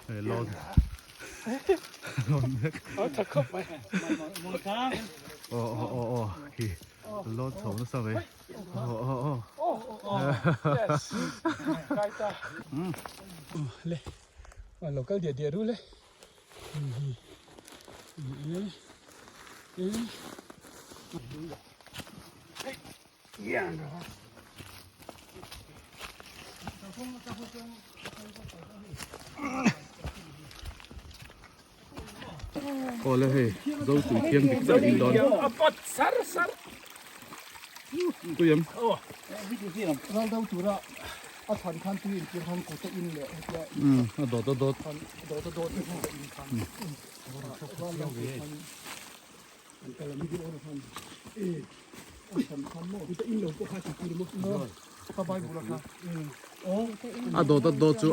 Hei lawn lawn mek. Aw aw aw aw khi lawn chho nasa mai. Aw aw aw. Le lo kal diah diah ru le. Awle hei zo tui thiam dik tak in dawn. A pot sar sar. Tui em? Ral do tura a thlan khan tui in tir khan kut a in leh hetia A dawt a dawt. Dawt a dawt in khan ral do tur khan A dawt a dawt chu.